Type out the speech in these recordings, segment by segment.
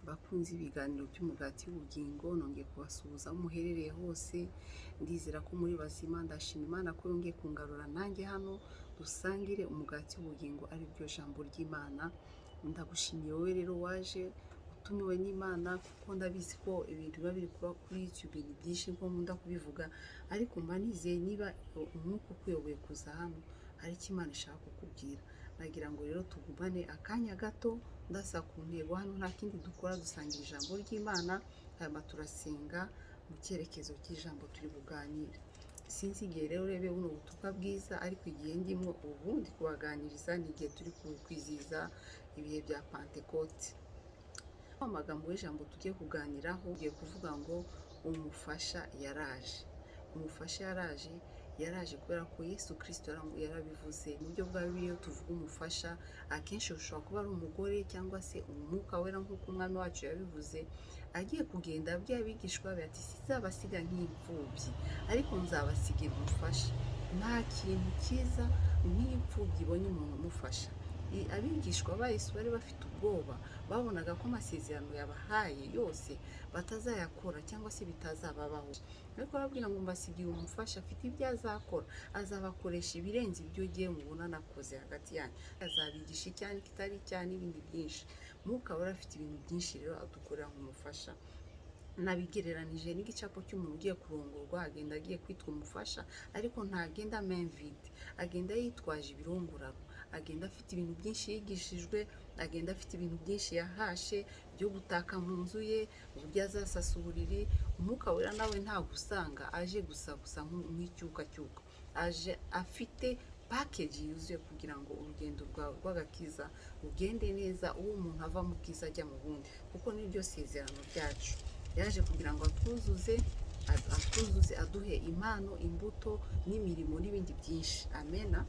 Bakunzi b'ibiganiro by'Umugati w'Ubugingo, nongeye kubasuhuza aho muherereye hose. Ndizera ko muri bazima. Ndashima Imana ko yongeye kungarura nanjye hano dusangire umugati w'ubugingo, ari ryo jambo ry'Imana. Ndagushimiye wowe rero waje utumiwe n'Imana, kuko ndabizi ko ibintu biba biri kuba kuri YouTube ni byinshi nko nkunda kubivuga, ariko mba nizeye niba umwuka ukuyoboye kuza hano hari icyo Imana ishaka kukubwira. Nagira ngo rero tugumane akanya gato ndasa ku ntego. Hano nta kindi dukora, dusangira ijambo ry'Imana, hanyuma turasenga mu cyerekezo cy'ijambo turi buganire. Sinzi igihe rero urebe buno butumwa bwiza, ariko igihe ndimo ubu ndi kubaganiriza ni igihe turi kwizihiza ibihe bya Pantekote. Amagambo y'ijambo tugiye kuganiraho ugiye kuvuga ngo umufasha yaraje. Umufasha yaraje. Yaraje kubera ko Yesu Kirisito yarabivuze. Mu buryo bwa Bibiliya, iyo tuvuga umufasha, akenshi ushobora kuba ari umugore cyangwa se Umwuka Wera, nk'uko Umwami wacu yabivuze agiye kugenda abwiye abigishwa be ati: "Sinzabasiga nk'imfubyi, ariko nzabasigira umufasha." Nta kintu cyiza nk'imfubyi ibonye umuntu umufasha. Abigishwa ba Yesu bari bafite ubwoba, babonaga ko amasezerano yabahaye yose batazayakora cyangwa se bitazababaho, ariko arababwira ngo: "Mbasigiye umufasha, afite ibyo azakora, azabakoresha ibirenze ibyo ugiye mubona nakoze hagati yanyu, azabigisha icyaha kitari icyaha n'ibindi byinshi." Mwuka Wera afite ibintu byinshi rero adukorera nk'umufasha. Nabigereranije n'igicapo cy'umuntu ugiye kurongorwa. Agenda agiye kwitwa umufasha, ariko ntagenda main vide, agenda yitwaje ibirongorano, agenda afite ibintu byinshi yigishijwe, agenda afite ibintu byinshi yahashe byo gutaka mu nzu ye, uburyo azasasa uburiri. Umwuka Wera nawe ntabwo usanga aje gusa gusa nk'icyukacyuka, aje afite package yuzuye kugira ngo urugendo rwawe rw'agakiza rugende neza, uwo umuntu ava mu bwiza ajya mu bundi, kuko niryo sezerano ryacu. Yaje kugira ngo atwuzuze, atwuzuze, aduhe impano, imbuto n'imirimo n'ibindi byinshi. Amena.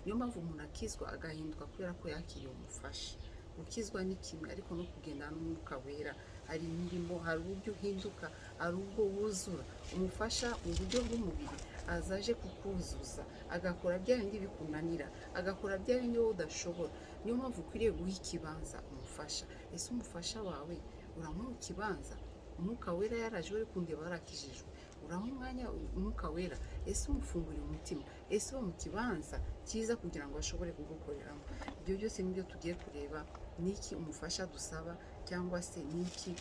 Niyo mpamvu umuntu akizwa agahinduka kubera ko yakiriye umufasha. Gukizwa ni kimwe, ariko no kugendana n'Umwuka Wera hari imirimo, hari uburyo uhinduka, hari ubwo wuzura. Umufasha mu buryo bw'umubiri aza aje kukuzuza, agakora bya bindi bikunanira, agakora bya bindi wowe udashobora. Niyo mpamvu ukwiriye guha ikibanza umufasha. Ese umufasha wawe uramuha ikibanza? Umwuka Wera yaraje, uri kundeba warakijijwe, uraha umwanya Umwuka Wera? Ese umufungurira umutima? Ese uba mu kibanza cyiza kugira ngo ashobore kugukoreramo? Ibyo byose nibyo tugiye kureba: niki umufasha dusaba, cyangwa se niki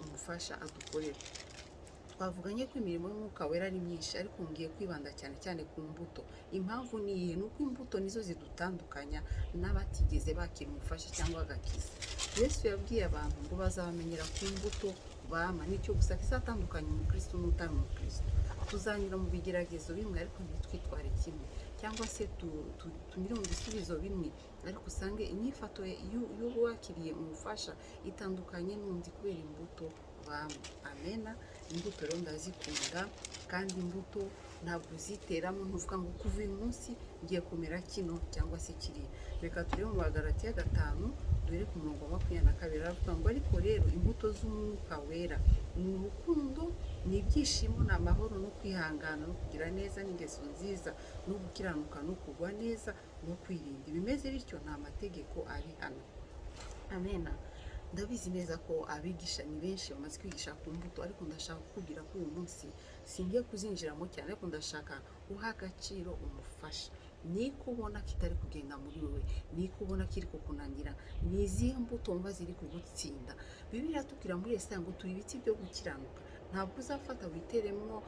umufasha adukorera? Twavuganye ko imirimo y'Umwuka Wera ari myinshi, ariko ngiye kwibanda cyane cyane ku mbuto. Impamvu ni iyihe? Ni uko imbuto nizo zidutandukanya n'abatigeze bakira umufasha cyangwa agakiza. Yesu yabwiye abantu ngo bazabamenyera ku mbuto bama. Nicyo gusa kizatandukanya umukristo n'utari umukristo. Tuzanyura mu bigeragezo bimwe, ariko ntitwitware kimwe, cyangwa se tunyure mu bisubizo bimwe, ariko usange inyifato y'uwakiriye umufasha itandukanye n'undi kubera imbuto bama. Amena. Imbuto rero ndazikunda, kandi imbuto ntabwo uziteramo, ntuvuga ngo kuva uyu munsi ngiye kumera kino cyangwa se kiriya. Reka turebe mu Bagalatiya 5, duhere ku murongo wa 22. Aravuga ngo: "Ariko rero imbuto z'Umwuka Wera ni urukundo, ni ibyishimo, ni amahoro, no kwihangana, no kugira neza, n'ingeso nziza, no gukiranuka, no kugwa neza, no kwirinda. Ibimeze bityo nta mategeko abihana." Amena. Ndabizi neza ko abigisha ni benshi bamaze kwigisha ku mbuto, ariko ndashaka kukubwira ko uyu munsi singiye kuzinjiramo cyane, ariko ndashaka guha agaciro umufasha. Niko ubona kitari kugenda muri wowe, niko ubona kiri kukunanira, ni izihe mbuto wumva ziri kugutsinda? Bibiliya iratubwira muri Yesaya ngo turi ibiti byo gukiranuka. Ntabwo uzafata witeremo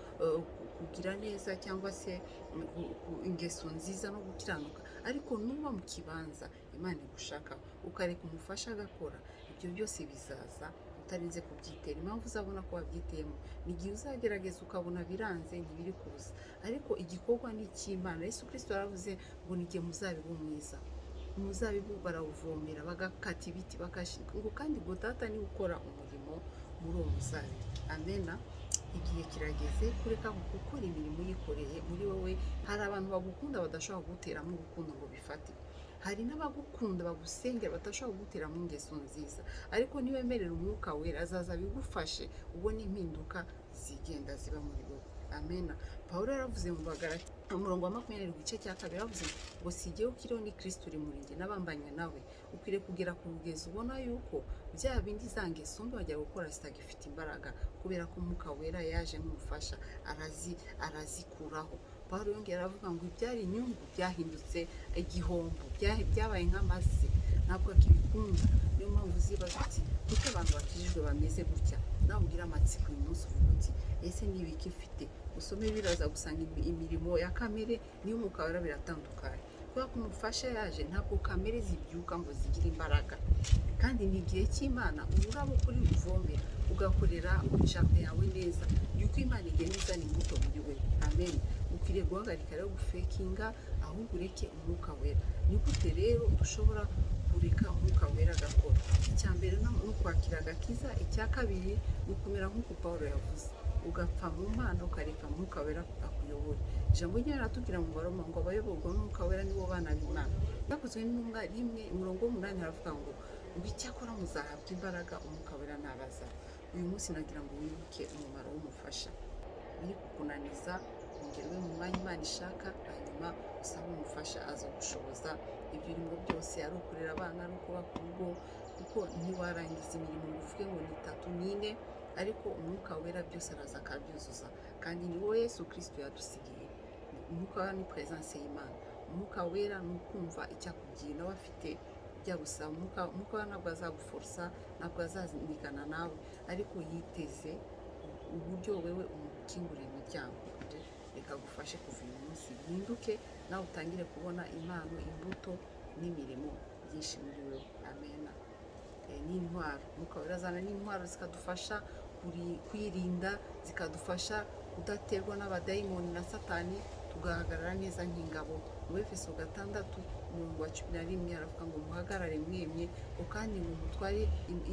kugira neza cyangwa se ingeso nziza no gukiranuka, ariko nuba mu kibanza Imana igushakaho, ukareka umufasha agakora, ibyo byose bizaza utarinze kubyitera. Impamvu uzabona ko wabyiteyemo ni igihe uzagerageza ukabona biranze, ntibiri kuza, ariko igikorwa ni icy'Imana. Yesu Kirisito yaravuze ngo ni igihe muzabibu mwiza, umuzabibu barawuvomera, bagakata ibiti, ngo kandi ngo Data niwe ukora umurimo muri uwo muzabibu. Amena. Igihe kirageze kureka gukora imirimo uyikoreye muri wowe. Hari abantu bagukunda badashobora kuguteramo urukundo ngo bifate, hari n'abagukunda bagusengera badashobora kuguteramo ingeso nziza, ariko niwemerera Umwuka Wera azaza bigufashe ubone impinduka zigenda ziba muri wowe. Amena. Pawulo yaravuze mu Bagalati, umurongo wa 20, igice cya 2, yaravuze ngo: "Si jyewe ukiriho, ni Kristo uri muri njye, nabambanywe nawe." Ukwiriye kugera ku rugezi ubona yuko bya bindi, za ngeso mbi wajya gukora, zitagifite imbaraga, kubera ko Umwuka Wera yaje nk'umufasha, arazikuraho. Pawulo yongera aravuga ngo ibyari inyungu byahindutse igihombo, byabaye nk'amase, ntabwo akibikunda. Niyo mpamvu uzibaza uti: "Kuki abantu bakijijwe bameze gutya?" Nawe ugira amatsiko uyu munsi, uvuga uti: "Ese ni ibiki mfite?" Usome, biraza gusanga imirimo ya kamere n'iy'Umwuka Wera biratandukanye. Kubera ko umufasha yaje, ntabwo kamere zibyuka ngo zigire imbaraga. Kandi ni igihe cy'Imana, ururabo kuri ruvomera, ugakorera jardin yawe neza, yuko Imana igenda izana imbuto muri we. Amen. Ukwiriye guhagarika rero gufekinga, ahubwo ureke Umwuka Wera. Ni gute rero dushobora kureka Umwuka Wera agakora? Icya mbere ni ukwakira agakiza. Icya kabiri ni ukumera nk'uko Paul yavuze, ugapfa mu Mana, ukareka Umwuka Wera akuyobora. Ijambo ry'Imana riratubwira mu Baroma ngo abayoborwa n'Umwuka Wera nibo bana b'Imana. Byakozwe n'Intumwa 1, umurongo w'8, haravuga ngo: "Icyakora muzahabwa imbaraga Umwuka Wera nabaza." Uyu munsi nagira ngo wibuke umumaro w'umufasha. Biri kukunaniza, ongera ube mu mwanya Imana ishaka, hanyuma usabe umufasha aza gushoboza ibyo urimo byose, ari ukurera abana, ari ukubaka urugo, kuko ntiwarangiza imirimo ngo uvuge ngo ni itatu n'ine. Ariko Umwuka Wera byose araza akabyuzuza, kandi ni wowe Yesu Kirisito yadusigiye. Umwuka Wera ni presence y'Imana. Umwuka Wera ni ukumva icyo akubwiye, nawe afite ibyo agusaba. Umwuka Wera ntabwo azaguforosa, ntabwo azanigana nawe, ariko yiteze uburyo wewe umukingurira imiryango. Reka agufashe kuva uyu munsi, bihinduke, nawe utangire kubona impano, imbuto n'imirimo byinshi muri wewe. Amena. N'intwaro, Umwuka Wera azana n'intwaro zikadufasha kwirinda, zikadufasha kudaterwa n'abadayimoni na Satani, tugahagarara neza nk'ingabo. Mu Efeso 6, umurongo wa 11, aravuga ngo: "Muhagarare mwemye, ngo kandi ngo mutware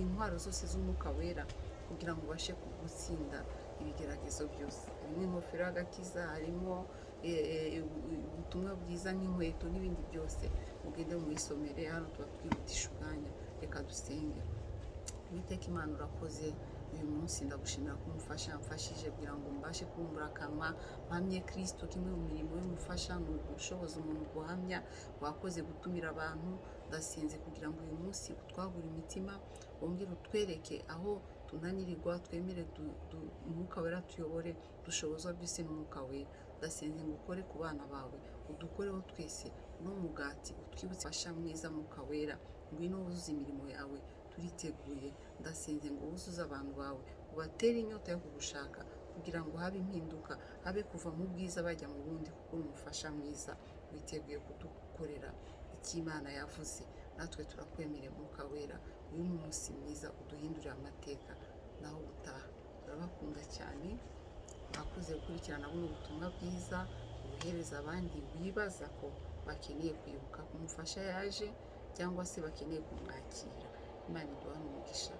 intwaro zose z'Umwuka Wera, kugira ngo ubashe gutsinda ibigeragezo byose." Harimo ingofero y'agakiza, harimo ubutumwa bwiza nk'inkweto n'ibindi byose. Mugende muyisomere, hano tuba twihutisha umwanya. Reka dusenge. Uwiteka Imana, urakoze uyu munsi. Ndagushimira ko umufasha mfashije kugira ngo mbashe kubumbura akanwa mpamye Kirisito. Kimwe mu mirimo y'umufasha ni ugushoboza umuntu guhamya. Wakoze gutumira abantu. Ndasenze kugira ngo uyu munsi utwagure imitima, wongere utwereke aho tunanirirwa, twemere Umwuka Wera tuyobore, dushobozwa byose n'Umwuka Wera. Ndasenze ngo ukore ku bana bawe, udukoreho twese. Uno mugati utwibutse fasha mwiza, Mwuka Wera, ngwino wuzuze imirimo yawe, turiteguye. Ndasenze ngo wuzuze abantu bawe, ubatere inyota yo kugushaka, kugira ngo habe impinduka, habe kuva mu bwiza bajya mu bundi, kuko uri umufasha mwiza witeguye kudukorera icyo Imana yavuze. Natwe turakwemereye, Mwuka Wera, uyu ni umunsi mwiza uduhindurira amateka. Naho ubutaha, turabakunda cyane. Mwakoze gukurikirana buno butumwa bwiza. Ubuhereza abandi wibaza ko bakeneye kwibuka ko umufasha yaje, cyangwa se bakeneye kumwakira. Imana iduhane umugisha.